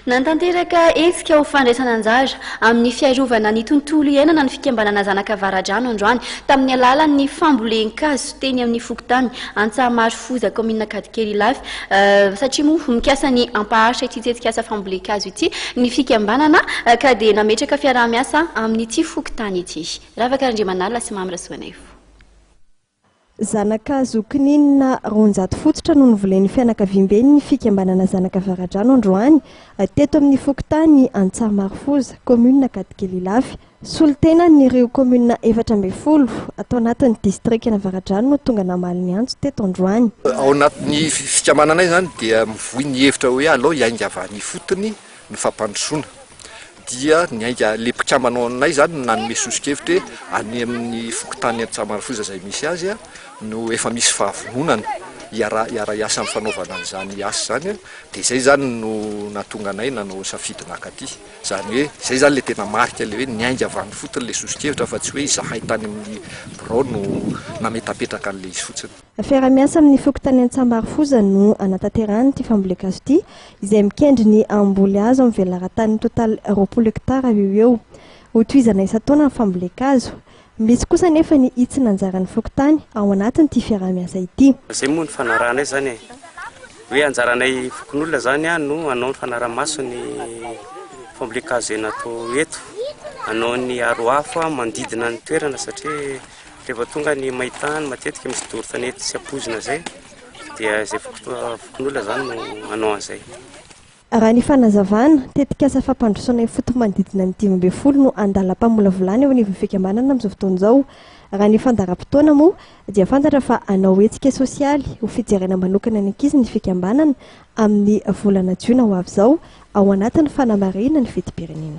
Nanatanteraka hetsika ho fandraisana anjara amin'ny fiarovana ny tontolo iainana ny fikambanana Zanakavaradrano androany tamin'ny alalan'ny fambolen-kazo teny amin'ny fokontany Antsahamarofoza kaominina Ankadikely Ilafy satria moa mikasa ny hampaharitra ity tetikasa fambolen-kazo ity ny fikambanana ka dia nametraka fiaraha-miasa amin'ity fokontany ity. Ravaka Randriamanalina sy Mamy Rasoanaivo. Zana-kazo kininina 200 fototra no novolen'ny fianakaviamben'ny fikambanana Zanakavaradrano androany, teto amin'ny fokontany Antsahamarofoza, kaominina Ankadikely Ilafy. Solontenan'ireo kaominina 14 ato anatin'ny distrikan'Avaradrano no tonga namaly ny antso teto androany. Ao anatin'ny fikambananay izany dia mivoy ny hevitra hoe alao hiainga avy any ifotony ny fampandrosoana. Dia niainga le mpikambana ao aminay izany no nanome soso-kevitra hoe any amin'ny fokontany Antsahamarofoza izay misy azy no efa misy fahavononana hiara hiara-hiasa amin'ny fanaovana an'izany asa izany. Dia izay izany no nahatonga anay nanao safidy naka aty. Izany hoe izay izany ilay tena marika ilay hoe niainga avy any ifotony ilay soso-kevitra fa tsy hoe izahay tany amin'ny birao no nametapetraka an'ilay izy fotsiny. Fiaraha-miasa amin'ny fokontany Antsahamarofoza no hanatanterahana ity fambolen-kazo ity, izay mikendry ny hamboly hazo amin'ny velaran-tany mitotaly 20 hektara eo ho eo. Hotohizana isan-taona ny fambolen-kazo. Misy kosa anefa ny hitsina anjaran'ny fokontany ao anatin'ity fiaraha-miasa ity. Izay moa ny fanarahanay izany e! Hoe anjaranay fokonolona izany no hanao ny fanaraha-maso ny fambolen-kazo izay natao eto, hanao ny aro afo manodidina ny toerana satria Rehefa tonga ny maintany matetika misy doro tanety sy apoizina izay dia izay fokonolona izany no hanao an'izay. Raha ny fanazavana, tetikasa fampandrosoana ifotony manodidina ny 15 no andalam-pamolavolana eo anivon'ny fikambanana amin'izao fotoana izao. Raha ny fandaharam-potoana moa dia fantatra fa hanao hetsika sosialy ho fijerena manokana ny ankizy ny fikambanana amin'ny volana jiona ho avy izao ao anatin'ny fanamarihina ny fetim-pirenena.